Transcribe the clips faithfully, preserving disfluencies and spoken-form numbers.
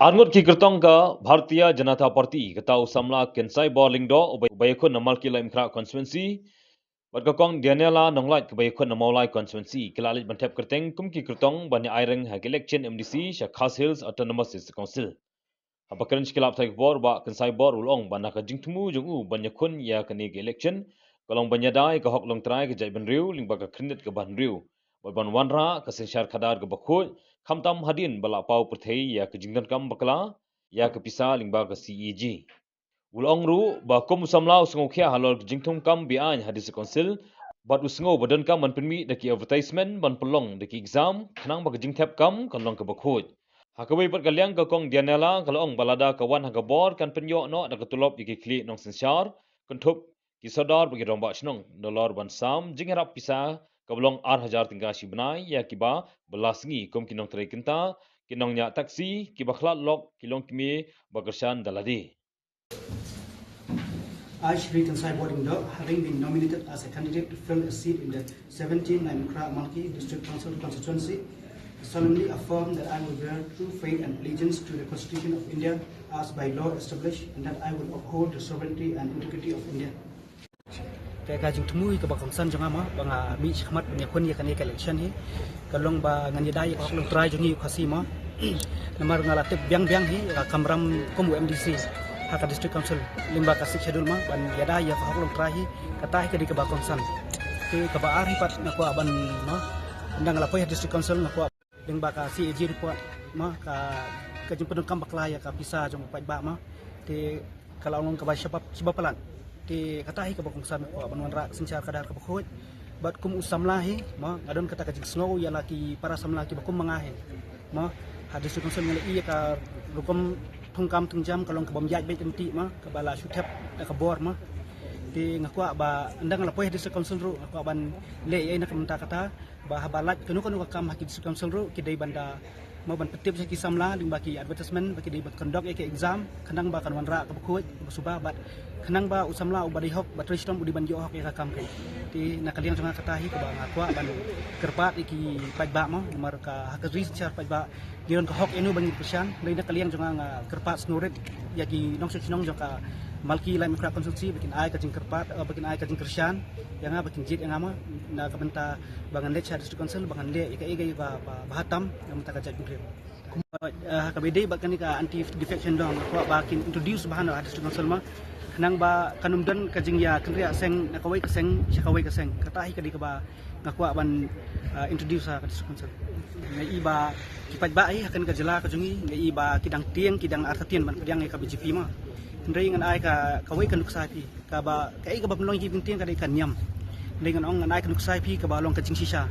Arngut ki kyrtong ka Bharatiya Janata Party, kata u samla Kynsaibor Lyngdoh uba ïakhun na Malki Laitumkhrah constituency, bad ka kong Daniela Nonglait kaba ïakhun na Mawlai constituency, ki la leit ban thep kyrteng kum ki kyrtong ban ïa aireng ha ka election M D C sha Khasi Hills Autonomous District Council. Haba kren sha ki lad pathai khubor, Bah Kynsaibor u la ong ba na ka jingthmu jong u ban ïakhun ïa kane ka election ka long ban ïada ïa ka hok longtrai ka jaitbynriew lyngba ka khyrnit kaba hynriew, bad ban wanrah ka synshar khadar kaba khuid, khamtam hadien ba la paw pyrthei ïa ka jingdonkam bakla ïa ka pisa lyngba ka C A G. U la ong ruh ba kum u samla u sngewkhia halor ka jingthungkam be-aiñ ha District Council, bad u sngew ba donkam ban pynmih da ki advertisement ban pynlong da ki exam khnang ba ka jingthep kam kan long kaba khuid. Ha kawei pat ka liang, ka kong Daniela ka la ong ba lada ka wan ha ka bor kan pynïoh noh da ka tulop ïa ki khlieh nongsynshar, kynthup ki sordar bad ki rangbah shnong, nalor ban sam jingïarap pisa kaba long ar hajar tyngka shi bnai ïa kiba bylla sngi kum ki nongtrei kynta, ki nongñiah taxi, kiba khlad lok, ki longkmie ba kyrshan da lade. I, Shri Kynsaibor Lyngdoh, having been nominated as a candidate to fill a seat in the seventeen Laitumkhrah Malki District Council constituency, solemnly affirm that I will bear true faith and allegiance to the Constitution of India as by law established, and that I will uphold the sovereignty and integrity of India. Ka, ka jingthmu hi kaba kongsan jong nga mo, ba nga mih shakhmat ban ïakhun ïa kane ka election hi, ka long ba ngan ïada ïa ka hok longtrai jong ngi u Khasi mo. Namar nga la tip biang biang hi ka kamram kum u M D C ha ka District Council lyngba ka Sixth Schedule mo, ban ïada ïa ka hok longtrai hi, kata hi ka dei kaba kongsan. Te kaba ar hi pat nga kwah ban mo, ynda nga la poi ha District Council nga kwah lyngba ka C A G report mo, ka, ka jingpyndonkam bakla ïa ka pisa jong u paidbah mo. Te ka la long kaba shaba, shaba palat. Te kata hi kaba kongsan mo, ban wanrah ka synshar khadar kaba khuid. Bad kum u samla hi mo, nga don kata ka jingsngew ïa la ki para samla kiba kum ma nga hi mo. Ha District Council nga la ïoh ïa ka rukom thungkam thungjam ka long kaba ym ïaid beit lynti mo, kaba la shu thep da ka bor mo. Te nga kwah ba ynda nga la poi ha District Council ruh nga kwah ban leh ïa na ka bynta kata, ba haba lait kano kano ka kam ha ki District Council ruh ki dei ban da mo, ban pyntip sha ki samla lyngba ki advertisement, ba ki dei ban conduct ïa ki exam khnang ba kan wanrah kaba khuid, kaba suba, bad khnang ba u samla uba dei hok, ba trei shitom u dei ban ïoh hok ïa ka kam ka. Te na ka liang jong nga kata hi kaba nga kwah ban kyrpad ïa ki paidbah mo, namar ka ha ka ri synshar paidbah ki don ka hok ïa no ba ngin kyrshan. Hynrei na ka liang jong nga nga kyrpad sngewrit ïa ki nongshong shnong jong ka Malki Laitumkhrah constituency ba kin ai ka jingkyrpad, eh, ba kin ai ka jingkyrshan ïa nga, ba kin jied ïa nga mo, na ka bynta ba ngan leit sha District Council, ba ngan leh ïa kaei kaei ba, ba, ba ha tam na ka bynta ka jaitbynriew. Kumba, eh, ha kaba ïadei bad kane ka anti defection law, nga kwah ba kin introduce bha na District Council mo, khnang ba kan ym don ka jingïakynriah seng na kawei ka seng sha kawei ka seng. Kata hi ka dei kaba nga kwah ban, ah, introduce ha ka District Council. Nga i ba ki paidbah hi ha kane ka jylla ka jong ngi, nga i ba ki dang tieng, ki dang artatien ban pdiang ïa ka B J P mo. Hynrei ngan ai ka, kawei ka nuksa ïa phi, kaba, kaei kaba pynlong ïa ki, pyntieng ka dei ka niam. Hynrei ngan ong, ngan ai ka nuksa ïa phi kaba long ka jingshisha.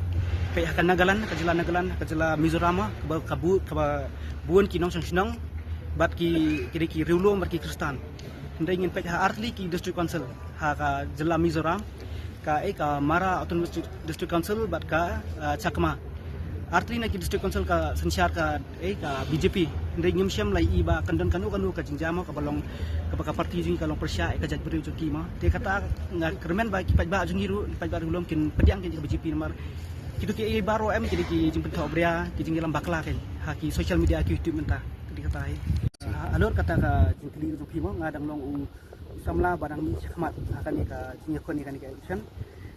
Peit ha ka Nagaland, ka jylla Nagaland, ka jylla Mizoram mo, kaba, ka bu-, kaba bun ki nongshong shnong bad ki, ki dei ki riewlum bad ki Khristan. Hynrei ngin peit ha artylli ki District Council ha ka jylla Mizoram, ka, eh, ka Mara Autonomous District Council bad ka, ah, Chakma. Artylli na ki District Council ka synshar ka, eh, ka B J P. Hynrei ngim shym la i ba kan don kano kano ka jingjia mo kaba long, kaba ka party jong ngi ka long pyrshah ïa ka jaitbynriew jong ki mo. Te kata nga kyrmen ba ki paidbah jong ngi ruh, ki paidbah riewlum kin pdiang ïa ka B J P namar kito kiei baroh em ki dei ki jingpynthohbria, ki jingïalam bakla kein ha ki social media, ki YouTube mynta. Ka dei kata hi. Ah, halor kata ka jingkylli jong phi mo, nga dang long u samla ba dang mih shakhmat ha kane ka jingïakhun ïa kane ka election.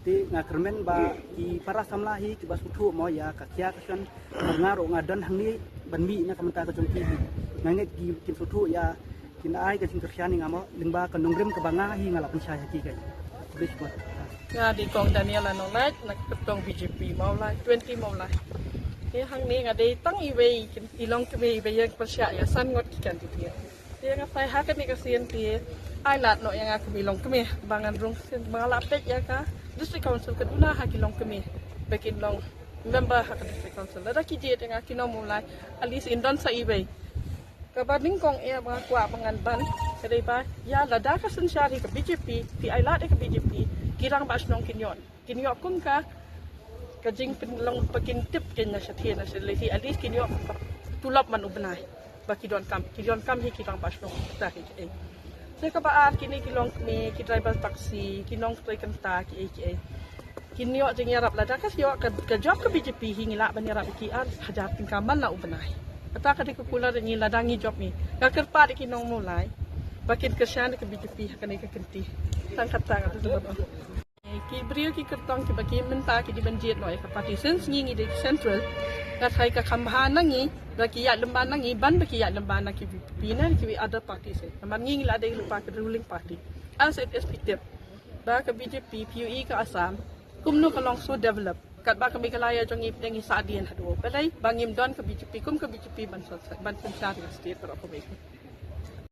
Te nga kyrmen ba ki para samla hi kiba sngewthuh mo ïa ka khia ka shon, namar nga ruh nga don hangne ban mih na ka bynta ka jong ki hi. Nga ngeit ki, kin sngewthuh ïa, kin ai ka jingkyrshan ïa nga mo, lyngba ka nongrim kaba nga hi nga la pynshai ha ki kein. Khublei shibun. Nga dei kong Daniela Nonglait na ka kyrtong B J P Mawlai, twenty Mawlai. Te hangne nga dei tang iwei i longkmie iba ïeng pyrshah ïa san ngut ki candidate. Te nga phai ha kane ka sien te ai lad noh ïa nga kum i longkmie ba ngan rung sien, ba nga la peit ïa ka District Council ka duna ha ki longkmie ba kin long member ha ka District Council. Lada ki jied ïa nga ki nong Mawlai, at least in don sa iwei. Kaba nyngkong eh ba nga kwah ba ngan ban ka dei ba ïa lada ka synshar hi ka B J P, te ai lad ïa ka B J P, ki rangbah shnong kin ïoh, kin ïoh kum ka, ka jingpynlong ba kin tip kein na shatei na shatei, at least kin ïoh tulop man u bnai ba ki donkam, ki donkam hi ki rangbah shnong kita hi. Te kaba ar, kine ki longkmie, ki driver taxi, ki nongtrei kynta, kiei kiei, kin ïoh jingïarap. Lada ka ïoh ka, ka jop ka B J P hi ngi lah ban ïarap ïa ki ar hajar tyngka man la u bnai. Kata ka dei ka kular ngi lada ngi jop ngi. Ka kyrpad ki nong Mawlai ba kin kyrshan ka B J P ha kane ka kynti. Tang kata ka tu. Ki briew ki kyrtong kiba ki mynta ki dei ban jied noh ïa ka party, since ngi ngi dei central. Ka thai ka kham bha na ngi ba ki ïaid lem bad na ngi ban ba ki ïaid lem bad na ki B J P na ki other parties. Namar ngi ngi la dei lypa ka ruling party. As it is, phi tip ba ka B J P, phi ïohi ka Assam kumno ka long so develop. Katba ka Meghalaya jong ngi pdeng ngi sahdien haduh. Balei? Ba ngim don ka B J P, kum ka B J P ban sot ban synshar ïa ka state baroh kawei.